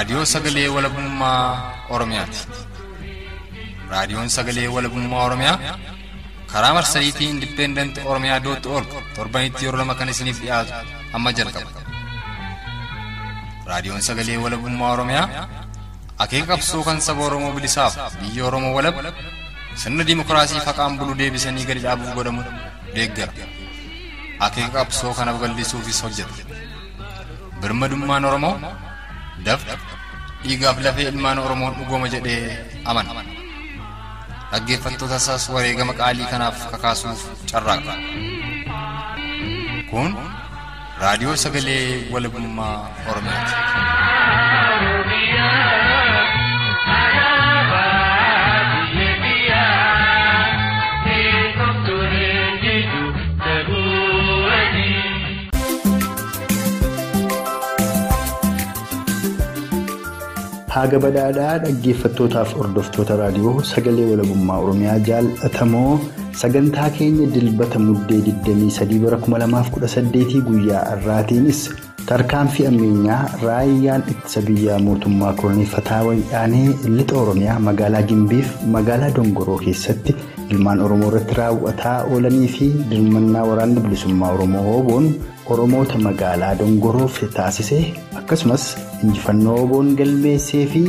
Raadiyoo Sagalee Walabummaa Oromiyaati. Raadiyoon Sagalee Walabummaa Oromiyaa karaa marsariitii Independent Oromiyaa dot org torbanitti yeroo lama kan isiniif dhiyaatu amma jalqaba. Raadiyoon Sagalee Walabummaa Oromiyaa akeeka qabsoo kan saba Oromoo bilisaaf biyya Oromoo walab sirna dimookiraasii faqaan bulu deebisanii gadi dhaabuuf godhamu deeggara. Akeeka qabsoo kana babal'isuufis hojjeta. Birmadummaan Oromoo dafqa dhiigaaf lafee ilmaan Oromoon dhugooma jedhee amana. Dhaggeeffattoota isaas wareegama qaalii kanaaf kakaasuuf carraaqa. Kun Raadiyoo Sagalee Walabummaa Oromiyaati. Haga badhaadhaa dhaggeeffattootaaf hordoftoota raadiyoo sagalee walabummaa Oromiyaa jaallatamoo sagantaa keenya dilbata muddee 23 bara 2018 guyyaa har'aatiinis tarkaanfii ammeenyaa raayyaan ittisa biyyaa mootummaa koloneeffataa wayyaanee lixa Oromiyaa magaalaa Gimbiif magaalaa Dongoroo keessatti ilmaan Oromoo irratti raawwataa oolanii fi dirmannaa waraanni bilisummaa Oromoo Oboon Oromoota magaalaa Dongoroof taasise akkasumas injifannoo Oboon galmeessee fi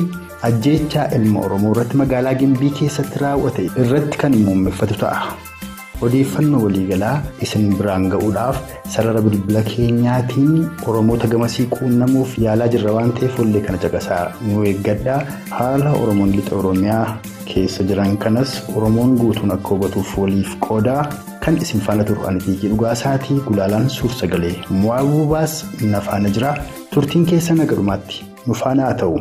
ajjeechaa ilma Oromoo irratti magaalaa Gimbii keessatti raawwate irratti kan muummeffatu ta'a. Odeeffannoo waliigalaa isin biraan ga'uudhaaf sarara bilbila keenyaatiin Oromoota gamasii quunnamuuf yaalaa jirra waan ta'eef wallee kana caqasaa nu eeggadhaa. Haala Oromoon lixa Oromiyaa keessa jiran kanas Oromoon guutuun akka hubatuuf waliif qoodaa kan isin faana turu ani Fiigee Dhugaasaatii gulaalaan suur-sagalee Mo'aabubaas na faana jira. Turtiin keessan haga dhumaatti nu faana haa ta'u.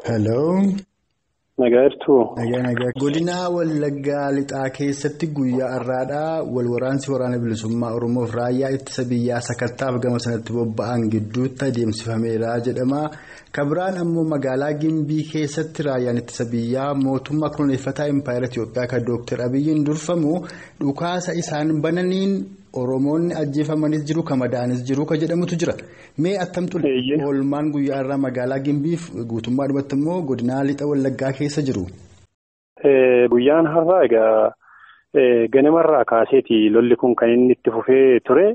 Hello. Nagaa jirtuu. Nagaa. Godina Wallaggaa lixaa keessatti guyyaa har'aadhaa wal waraansi waraana bilisummaa Oromoof raayyaa ittisa biyyaa sakattaaf gama sanatti bobba'an gidduutti adeemsifameera jedhama. Kabiraan ammoo magaalaa Gimbii keessatti raayyaan ittisa biyyaa mootummaa koloneeffataa Impaayera Itiyoophiyaa kan Dooktar Abiyyiin durfamu dhukaasa isaan bananiin Oromoonni ajjeefamanis jiru kan madaa'anis jiru kan jedhamutu jira. Mee attam ture oolmaan guyyaa har'aa magaalaa Gimbiif guutummaadhumatti immoo godina lixa Wallaggaa keessa jiru? Guyyaan har'aa egaa ganamarraa kaaseeti lolli kun kan inni itti fufee ture.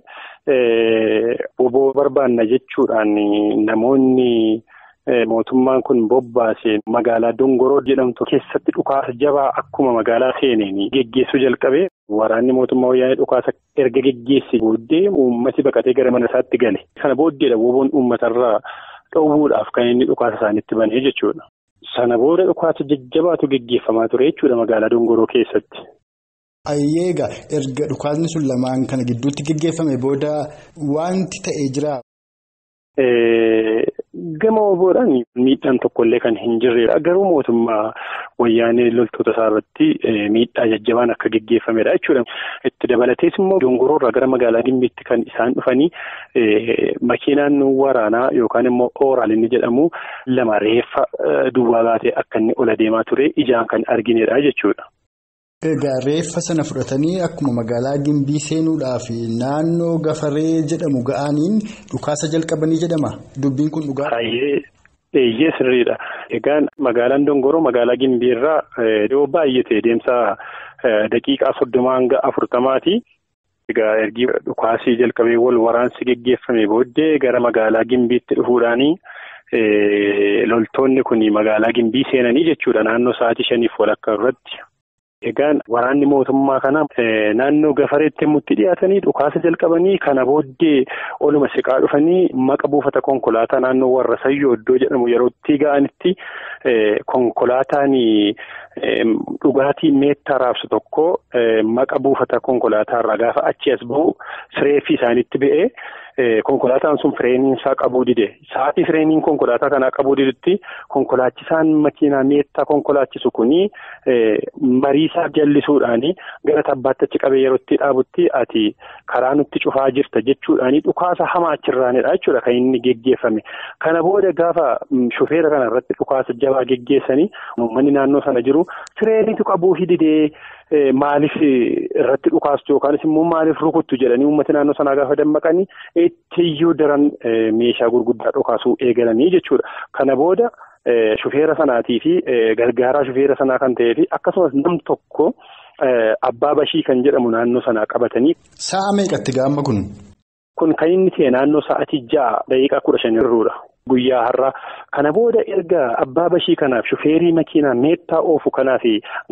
Oboo barbaanna jechuudhaan namoonni mootummaan kun bobbaase magaalaa Dongoroo jedhamtu keessatti dhukaasa jabaa akkuma magaalaa seeneen geggeessuu jalqabe. Waraanni mootummaa wayyaanee dhukaasa erga geggeesse booddee uummati baqatee gara mana isaatti gale. Sana booddeedha woboon uummatarraa dhowwuudhaaf kan inni dhukaasa isaanitti banee jechuudha. Sana booda dhukaasa jajjabaatu geggeeffamaa ture jechuudha magaalaa Dongoroo keessatti. Ayyeega erga dhukaasni sun lamaan kana gidduutti geggeeffame booda wanti ta'ee jira. Gama oboodhaan miidhaan tokkollee kan hin jirredha. Garuu mootummaa wayyaanee loltoota isaa irratti miidhaa jajjabaan akka geggeeffamedha jechuudha. Itti dabalatees immoo Dongoroorraa gara magaalaa Gimbiitti kan isaan dhufanii makiinaan waraanaa yookaan immoo ooraal inni jedhamu lama reeffa duwwaa baatee akka inni ola deemaa ture ijaan kan arginedha jechuudha. Egaa reeffa sana fudhatanii akkuma magaalaa Gimbii seenuudhaaf naannoo Gafaree jedhamu ga'aniin dhukaasa jalqabanii jedhama. Dubbiin kun dhugaa? Eeyyee sirriidha. Egaa magaalaan Dongoroo magaalaa Gimbii irraa yeroo baay'ate deemsa daqiiqaa 30 hanga 40ti. Egaa ergi dhukaasii jalqabee wal waraansi geggeeffame booddee gara magaalaa Gimbiitti dhufuudhaanii. Loltoonni kun magaalaa Gimbii seenanii jechuudha naannoo sa'aatii 5:15 irratti. Egaan waraanni mootummaa kana naannoo Gafareetti yommuu dhiyaatanii dhukaasa jalqabanii kana booddee oluma siqaa dhufanii maqa buufata konkolaataa naannoo warra Sayyoo iddoo jedhamu yerootti ga'anitti konkolaataan dhugaatii meettaa raabsu tokko maqa buufata konkolaataa irraa gaafa achi as ba'u sireefii isaaniitti ba'ee konkolaataan sun fireeniin isaa qabuu dide. Sa'aatii fireeniin konkolaataa kanaa qabuu didutti konkolaachisaan makiinaa meettaa konkolaachisu kuni mariisaa jallisuudhaani gara tabbaatti achi qabee yerootti dhaabutti ati karaa nutti cufaa jirta jechuudhaani dhukaasa hamaa achirraanidha jechuudha kan inni geggeeffame. Kana booda gaafa shufeera kana irratti dhukaasa jabaa geggeessanii uummanni naannoo sana jiru fireeniitu qabuu didee maaliif irratti dhukaastu yookaanis immoo maaliif rukuttu jedhanii uummati naannoo sanaa gaafa dammaqanii ittiyyuu daran meeshaa gurguddaa dhukaasuu eegalanii jechuudha. Kana booda shufeera sanaatii fi gargaaraa shufeera sanaa kan ta'ee fi akkasumas nam tokko Abbaa Bashii kan jedhamu naannoo sanaa qabatanii. Sa'a meeqatti gaama kun? Kun kan inni ta'e naannoo sa'aatii 6:15 irruudha. Guyyaa har'aa kana booda erga Abbaa Bashii kanaaf shufeerii makiinaa meettaa oofu kanaaf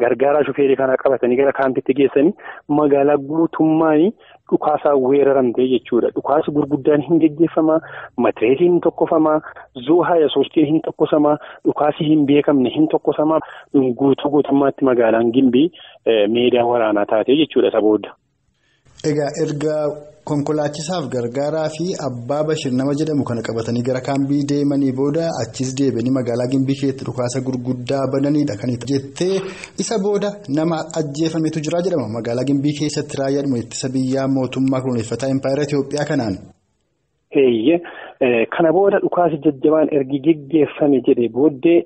gargaaraa shufeerii kanaa qabatanii gara kaampitti geessanii magaalaa guutummaan dhukaasaa weeraramtee jechuudha. Dhukaasi gurguddaan hin geggeeffamaa, matireesiin hin tokkofamaa, zuu 23 hin tokkosamaa, dhukaasi hin beekamne hin tokkosamaa. Guutuu guutummaatti magaalaan Gimbii meedaa waraanaa taatee jechuudha isa booda. Egaa erga konkolaachisaaf gargaaraa fi Abbaa Bashir nama jedhamu kana qabatanii gara kaambii deemanii booda achis deebi'anii magaalaa Gimbii keessatti dhukaasa gurguddaa bananiidha kan jettee isa booda nama ajjeefametu jira jedhama. Magaalaa Gimbii keessatti raayyaadhuma ittisa biyyaa mootummaa koloneeffataa Impaayera Itoophiyaa kanaan. Eeyyee kana booda dhukaasi jajjabaan ergi geggeeffame jedhee booddee.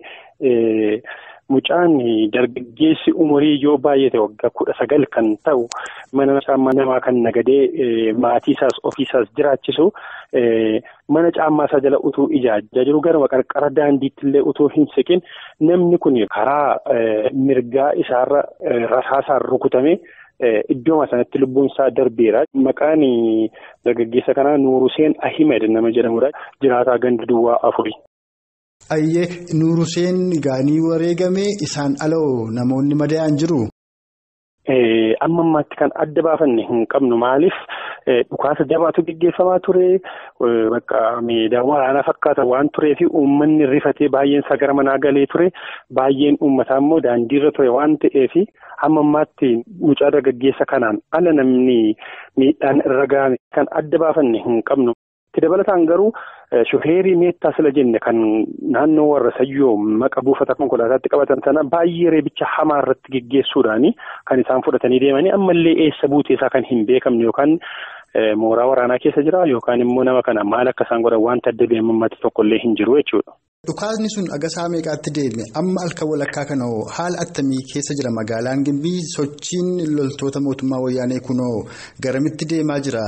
Mucaan dargaggeessi umurii yoo baay'ate waggaa 19 kan ta'u mana caammaa namaa kan nagadee maatii isaas ofiisaas jiraachisu mana caammaa isaa jala utuu ijaajjaa jiru garuma qarqara daandiitti illee utuu hin siqin namni kun karaa mirgaa isaarra rasaasaan rukutame iddooma sanatti lubbuun isaa darbeera. Maqaan dargaggeessa kanaa Nuuruseen Ahimed nama jedhamudha. Jiraataa ganda duwwaa 4. Ayyee Nuuruseen gaanii wareegame isaan aloo namoonni madaa'an jiru. Amma ammaatti kan adda baafanne hin qabnu maaliif dhukaasa jabaatu geggeeffamaa ture bakka meedaa waraanaa fakkaata waan turee fi uummanni rifatee baay'een isaa gara manaa galee ture baay'een uummataa immoo daandiirra ture waan ta'eef amma ammaatti mucaa dargaggeessa kanaan ala namni miidhaan irra gahame kan adda baafanne hin qabnu. Itti dabalataan garuu shufeerii meettaa sila jenne kan naannoo warra Sayyoo maqa buufata konkolaataatti qabatan sana baay'ee reebicha hamaa irratti geggeessuudhaani kan isaan fudhatanii deemanii ammallee eessa buutee isaa kan hin beekamne yookaan mooraa waraanaa keessa jira yookaan immoo nama kana maal akka isaan godhan wanta adda ba'e ammatti tokkollee hin jiru jechuudha. Dhukaasni sun agasaa meeqaatti deeme amma halkan walakkaa kanoo haala attamii keessa jira magaalaan Gimbii sochiin loltoota mootummaa wayyaanee kunoo garamitti deemaa jira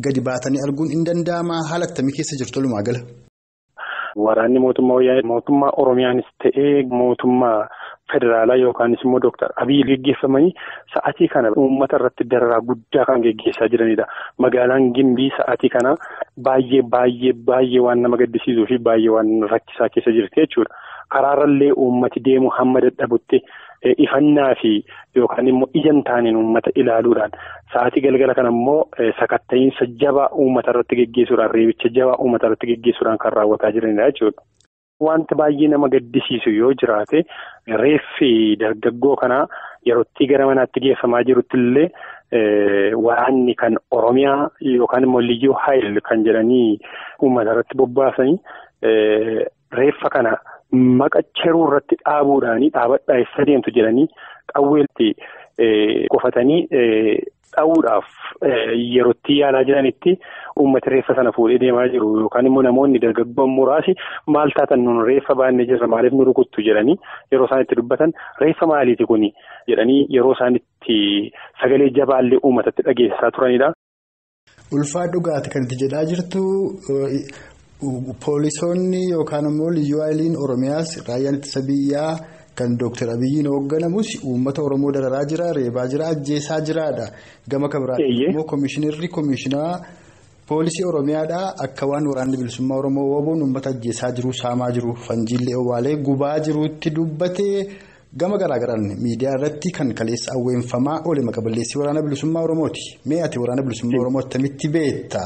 gadi baatanii arguun hin danda'amaa haala attamii keessa jirtu walumaa gala. Waraanni mootummaa wayyaanee mootummaa Oromiyaanis ta'ee mootummaa federaalaa yookaanis immoo Dooktar Abiyyi geggeeffamanii sa'aatii kana uummata irratti dararaa guddaa kan geggeessaa jiranidha. Magaalaan Gimbii sa'aatii kana baay'ee baay'ee baay'ee waan nama gaddisiisuu fi baay'ee waan rakkisaa keessa jirti jechuudha. Karaarrallee uummati deemu hamma dadhabutti ifannaa fi yookaan immoo ija hin taaneen uummata ilaaluudhaan sa'aatii galgala kana immoo sakatta'iinsa jabaa uummata irratti geggeessuudhaan reebicha jabaa uummata irratti geggeessuudhaan kan raawwataa jiranidha jechuudha. Wanti baay'ee nama gaddisiisu yoo jiraate reeffi dargaggoo kanaa yerootti gara manaatti geeffamaa jirutti illee waraanni kan Oromiyaa yookaan immoo Liyyuu Haayil kan jedhanii uummata irratti bobbaasanii reeffa kana maqacheruu irratti dhaabuudhaanii dhaabadhaa eessa deemtu jedhanii qawweetti qofatanii dha'uudhaaf yerootti yaalaa jiranitti uummati reeffa sana fuudhee deemaa jiru yookaan immoo namoonni dargaggoon muraasi maal taatan nun reeffa baannee jirra maaliif nu rukuttu jedhanii yeroo isaan itti dubbatan reeffa maaliiti kuni jedhanii yeroo isaan itti sagalee jabaallee uummatatti dhageessisaa turanidha. Ulfaa dhugaati kan itti jedhaa jirtu. Poolisoonni yookaan immoo liyyuu haayiliin Oromiyaas raayyaan ittisa biyyaa kan Dooktar Abiyyiin hoogganamus uummata Oromoo dararaa jira, reebaa jira, ajjeesaa jiraadha. Gama kabiraatti immoo Komishinarri Komishinaa Poolisii Oromiyaadha. Akka waan waraanni bilisummaa Oromoo WBO'n uummata ajjeesaa jiru, saamaa jiru, fanjiillee owwaalee gubaa jirutti dubbatee gama garaagaraan miidiyaa irratti kan kaleessa awweenfamaa oole maqaballeessii waraana bilisummaa Oromooti. Mee ati waraana bilisummaa Oromoo attamitti beekta?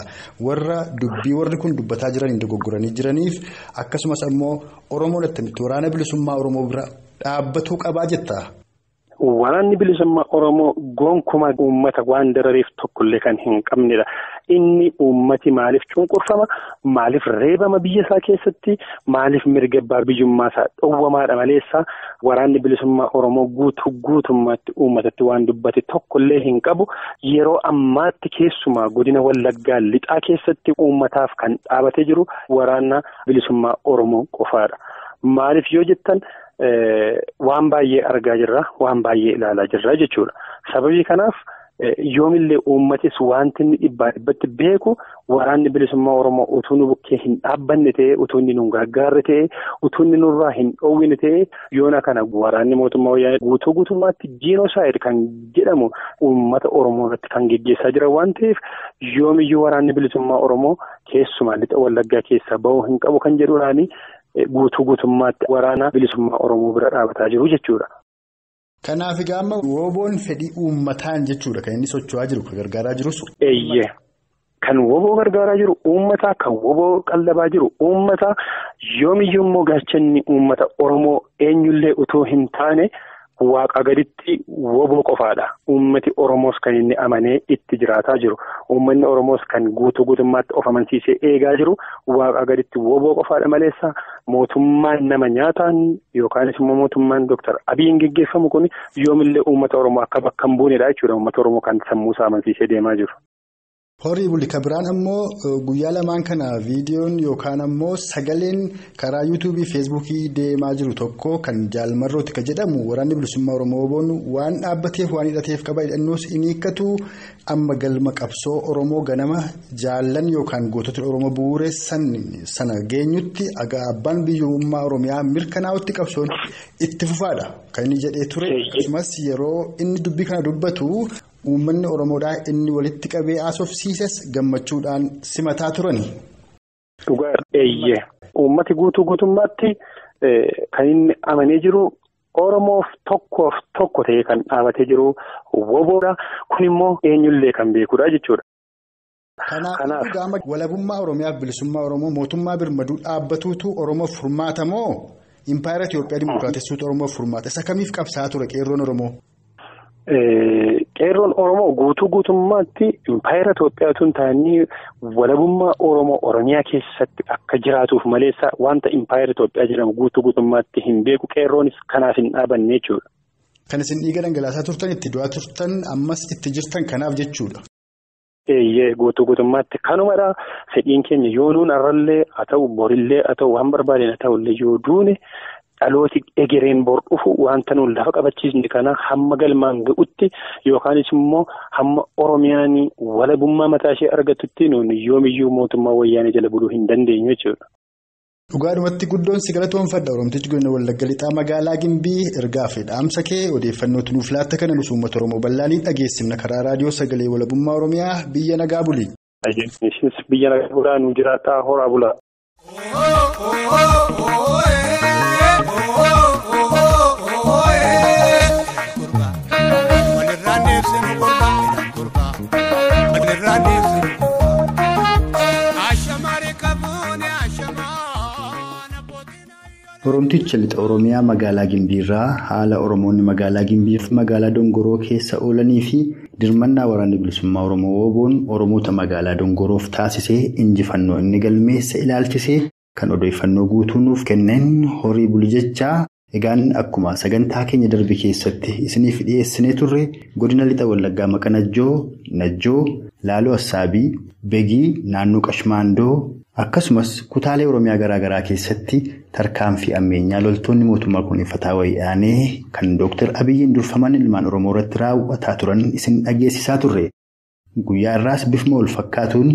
Warra dubbii warri kun dubbataa jiraniin dogoggoranii jiraniif akkasumas ammoo Oromoon attamitti waraana bilisummaa Oromoo bira dhaabbatuu qabaa jetta? Waraanni bilisummaa Oromoo gonkumaa uummata waan darareef tokkollee kan hin qabnedha. Inni uummati maaliif cunqurfama? Maaliif reebama biyya isaa keessatti? Maaliif mirga abbaa biyyummaa isaa dhowwamaadha maleessa? Waraanni bilisummaa Oromoo guutuu guutummaatti uummatatti waan dubbate tokkollee hin qabu. Yeroo ammaatti keessumaa godina Wallaggaa lixaa keessatti uummataaf kan dhaabatee jiru waraana bilisummaa Oromoo qofaadha. Maaliif yoo jettan waan baay'ee argaa jirra, waan baay'ee ilaalaa jirra jechuudha. Sababii kanaaf yoomillee uummatis wanti inni dhibbaa dhibbatti beeku waraanni bilisummaa Oromoo utuu nu bukkee hin dhaabbanne ta'e, utuu inni nu gargaarre ta'e, utuu inni nurraa hin dhoowwine ta'e, yoona kana waraanni mootummaa wayyaanee guutuu guutummaatti jiinoosaayid kan jedhamu uummata Oromoo irratti kan geggeessaa jira waan ta'eef yoomiyyuu waraanni bilisummaa Oromoo keessumaa lixa Wallaggaa keessaa bahuu hin qabu kan jedhuudhaani guutuu guutummaatti waraana bilisummaa Oromoo bira dhaabataa jiru jechuudha. Kanaaf egaa amma WBO'n fedhii uummataan jechuudha kan inni socho'aa jiru kan gargaaraa jirus. Eeyyee kan WBO gargaaraa jiru uummata, kan WBO qallabaa jiru uummata, yoomiyyuu immoo gaachanni uummata Oromoo eenyullee utuu hin taane waaqa gaditti WBO qofaadha. Uummati Oromoos kan inni amanee itti jiraataa jiru. Uummanni Oromoos kan guutuu guutummaatti of amansiisee eegaa jiru waaqa gaditti WBO qofaadha maleessa mootummaan nama nyaataan yookaanis immoo mootummaan Dooktar Abiyyiin geggeeffamu kun yoomillee uummata Oromoo akka bakka hin buunedha jechuudha. Uummata Oromoo kan sammuu isaa amansiisee deemaa jiru. Horii buli kabiraan ammoo guyyaa lamaan kana viidiyoon yookaan ammoo sagaleen karaa yuutuubii feesbuukii deemaa jiru tokko kan Jaalmarrooti kan jedhamu waraanni bilisummaa Oromoo WBO'n waan dhaabbateef waan hidhateef qaba hidhannoos inni hiikkatu amma galma qabsoo Oromoo ganama jaallan yookaan gootota Oromoo bu'uureessan sana geenyutti abbaan biyyummaa Oromiyaa mirkanaa'utti qabsoon itti fufaadha kan inni jedhee ture. Akkasumas yeroo inni dubbii kana dubbatu. Uummanni Oromoodhaa inni walitti qabee haasofsiises gammachuudhaan simataa turani. Dhugaa eeyyee uummati guutuu guutummaatti kan inni amanee jiru Oromoof tokkoof tokko ta'ee kan dhaabatee jiru WBOdha. Kun immoo eenyullee kan beekudha jechuudha. Kanaaf gama walabummaa Oromiyaaf bilisummaa Oromoo mootummaa birmaduu dhaabbatuutu Oromoof furmaata moo impaayera Itoophiyaa Dimookiraatessuutu Oromoof furmaata? Isa kamiif qabsaa'aa ture qeerroon Oromoo? Qeerroon Oromoo guutuu guutummaatti impaayera Itoophiyaatu hin taane walabummaa Oromoo Oromiyaa keessatti akka jiraatuuf maleessa wanta impaayera Itoophiyaa jedhamu guutuu guutummaatti hin beeku qeerroonis kanaaf hin dhaabanne jechuudha. Kan isin dhiiga dhangalaasaa turtan itti du'aa turtan ammas itti jirtan kanaaf jechuudha. Eeyyee guutuu guutummaatti kanumadha. Fedhiin keenya yoo nuun har'allee haa ta'u borillee haa ta'u waan barbaadeen haa ta'ullee yoo duune. Dhalooti egereen bor dhufu wanta nuun lafa qabachiisne kana hamma galmaan ga'utti yookaanis immoo hamma Oromiyaan walabummaa mataa ishee argatutti nuun yoomiyyuu mootummaa wayyaanee jala buluu hin dandeenyu jechuudha. Dhugaadhumatti guddoon si galatoonfadha. Oromtichi godina Wallagga Lixaa magaalaa Gimbii ergaa fi dhaamsa kee odeeffannootu nuuf laatta kana nus uummata Oromoo bal'aaniin dhageessifna karaa raadiyoo sagalee walabummaa Oromiyaa biyya nagaa buli. Biyya nagaa bulaa nu jiraadhaa horaa bulaa. Oromticha lixa Oromiyaa magaalaa Gimbiirraa haala Oromoonni magaalaa Gimbii fi magaalaa Dongoroo keessa oolanii fi dirmannaa waraanni bilisummaa Oromoo WBO'n Oromoota magaalaa Dongoroof taasisee injifannoo inni galmeessa ilaalchisee Kan odeeffannoo guutuu nuuf kenneen horii bulu jechaa egaan akkuma sagantaa keenya darbe keessatti isiniif dhiyeessinee turre godina lixa Wallaggaa Maqanajjoo, Najjoo, Laaloo Assaabii, Begii, naannoo Qashmaandoo akkasumas kutaalee Oromiyaa garaagaraa keessatti tarkaanfii ammeenyaa loltoonni mootummaa kunuunfataa wayyaanee kan Dooktar Abiyyiin durfaman ilmaan Oromoo irratti raawwataa turan isin dhageessisaa turre. Guyyaa irraas bifuma wal fakkaatuun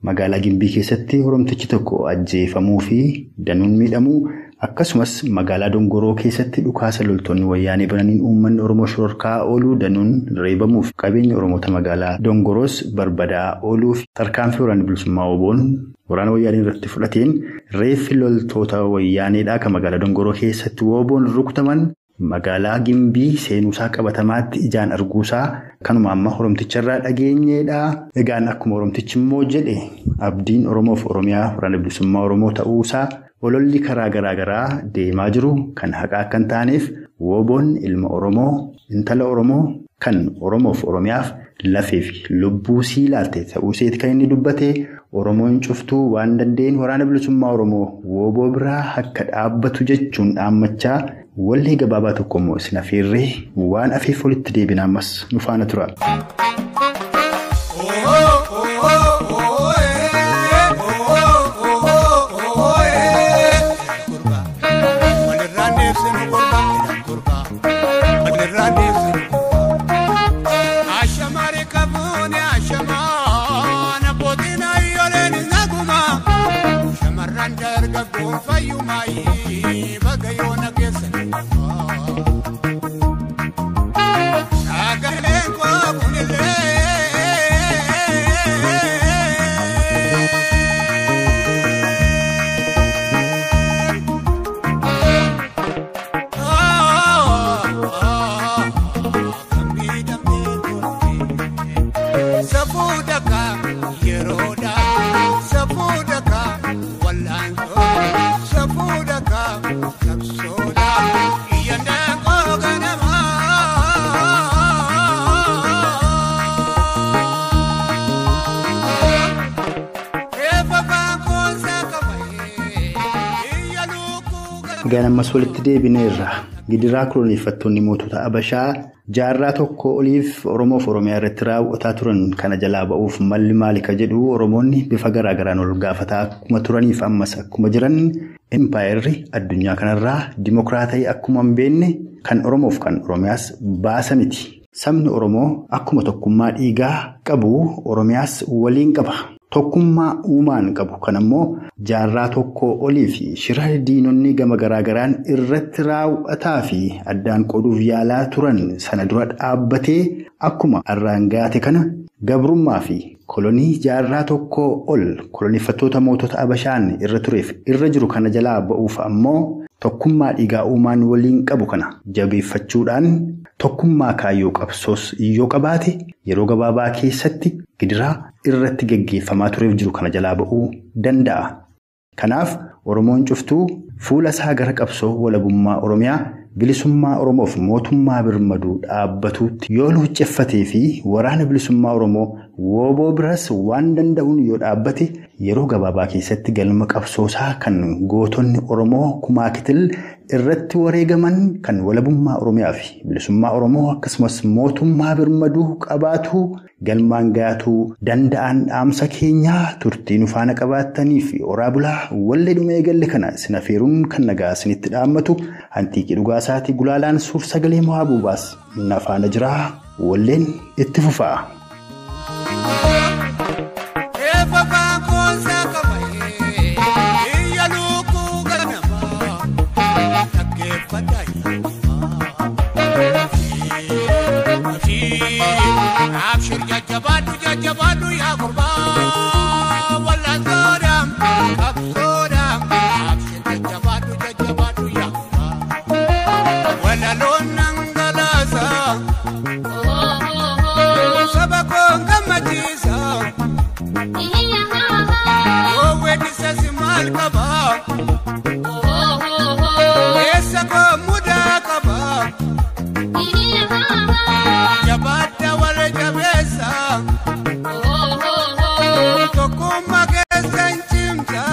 magaalaa Gimbii keessatti Oromtichi tokko ajjeefamuu fi danuun miidhamuu akkasumas magaalaa Dongoroo keessatti dhukaasa loltoonni wayyaanee bananiin uummanni Oromoo shororkaa ooluu danuun reebamuuf qabeenya Oromoota magaalaa Dongoroos barbadaa ooluuf tarkaanfii waraanni bilisummaa Oboon waraana wayyaanee irratti fudhateen reeffi loltoota wayyaaneedhaa kan magaalaa Dongoroo keessatti Oboon rukutaman magaalaa Gimbii seenuusaa qabatamaatti ijaan arguusaa kanuma amma Oromticharraa dhageenyeedha. Egaan akkuma Oromtichi immoo jedhe abdiin Oromoof Oromiyaa waraana bilisummaa Oromoo ta'uusaa ololli karaa garaagaraa deemaa jiru kan haqaa akka hin taaneef Woboon ilma Oromoo intala Oromoo kan Oromoof Oromiyaaf lafee fi lubbuu sii laatte ta'uuseeti kan inni dubbate. Oromoon cuftuu waan dandeen waraana bilisummaa Oromoo Woboo biraa akka dhaabbatu jechuun dhaammachaa wallee gabaabaa tokko immoo isin afeerree waan afeef walitti deebina ammas nu faana tura. Egaan ammas walitti deebineerra. Gidiraa koloneeffattoonni mootota Abashaa jaarraa tokko oliif Oromoof Oromiyaa irratti raawwataa turan kana jalaa ba'uuf malli maali ka jedhu Oromoonni bifa garaagaraan ol gaafataa akkuma turaniif ammas akkuma jiran impaayerri addunyaa kanarraa dimokiraata'ii akkuma hin beekne kan Oromoof kan Oromiyaas baasa miti. Sabni Oromoo akkuma tokkummaa dhiigaa qabu Oromiyaas waliin qaba. Tokkummaa uumaan qabu kan ammoo jaarraa tokko olii fi shira diinonni gama garaagaraan irratti raawwataa fi addaan qooduuf yaalaa turan sana dura dhaabbatee akkuma arraan gaate kana gabrummaa fi kolonii jaarraa tokko ol koloneeffattoota mootota Abashaan irra tureef irra jiru kana jalaa ba'uuf ammoo tokkummaa dhiigaa uumaan waliin qabu kana jabeeffachuudhaan tokkummaa kaayyoo qabsoos yoo qabaate yeroo gabaabaa keessatti gidiraa irratti geggeeffamaa tureef jiru kana jalaa ba'uu danda'a. Kanaaf Oromoon cuftuu fuula isaa gara qabsoo walabummaa Oromiyaa bilisummaa Oromoof mootummaa birmaduu dhaabbatuutti yoo luucceffatee fi waraana bilisummaa Oromoo Woboo biras waan danda'uun yoo dhaabbate yeroo gabaabaa keessatti galma qabsoosaa kan gootonni Oromoo kumaakitil irratti wareegaman kan walabummaa Oromiyaa fi bilisummaa Oromoo akkasumas mootummaa birmaduu qabaatu galmaan gaatuu danda'an dhaamsa keenyaa turtii nu faana qabaattanii fi oraa bulaa wallee dhuma eegalle kana isin afeeruun kan nagaa isinitti dhaammatu hantiiqii dhugaasaatii gulaalaan suur sagalee mo'aa na faana jiraa walleen itti fufaa. Jajjabaadhu yaa gurbaa wal'aansoodhaan qabsoodhaan abshir jajjabaadhu jajjabaadhu yaa gurbaa walaloon dhangalaasa saba koon gammachiisa oowweddisa si maal qaba eessa koo mudaa qaba jabaadha wal jabeessa. Tokkummaa keessa hin cimsa.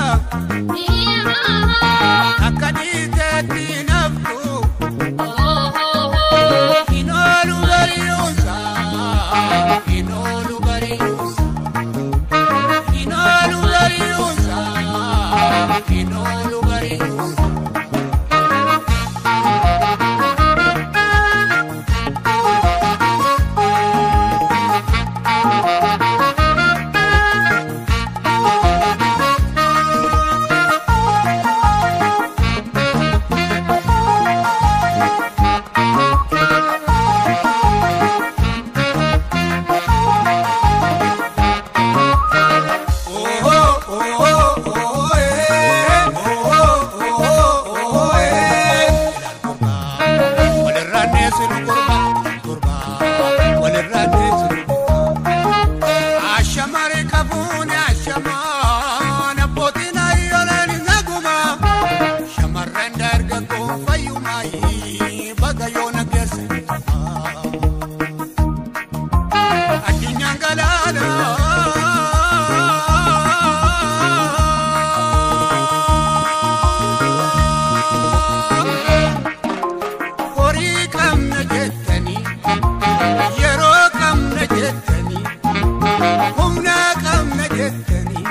Jettanii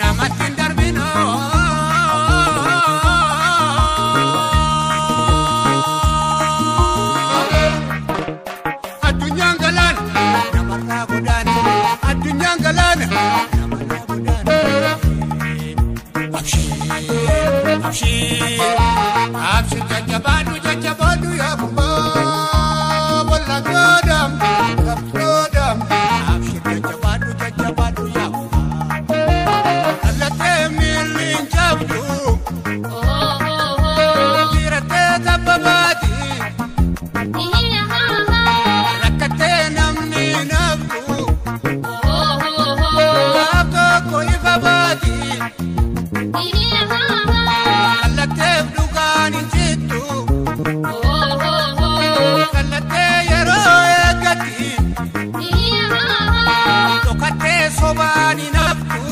namatti hin darbinoo. Addunyaan galaana namarraa godaana. Addunyaan galaana namarraa godaana. Abshii abshii abshii jajjabaadhu jajjabaadhu yaa gubbaa wallangoodhaam qabsoodhaam. Abshii jajjabaadhu jajjabaadhu yaa gubbaa kallatee miilli hin cabdu dhiirattee tabbabaati. Rakkatee namni naftu gaaf tokko ifa baati. Kallatteef dhugaan hin jittu kallattee yeroo eeggatti dhokattee sobaan hin haftu.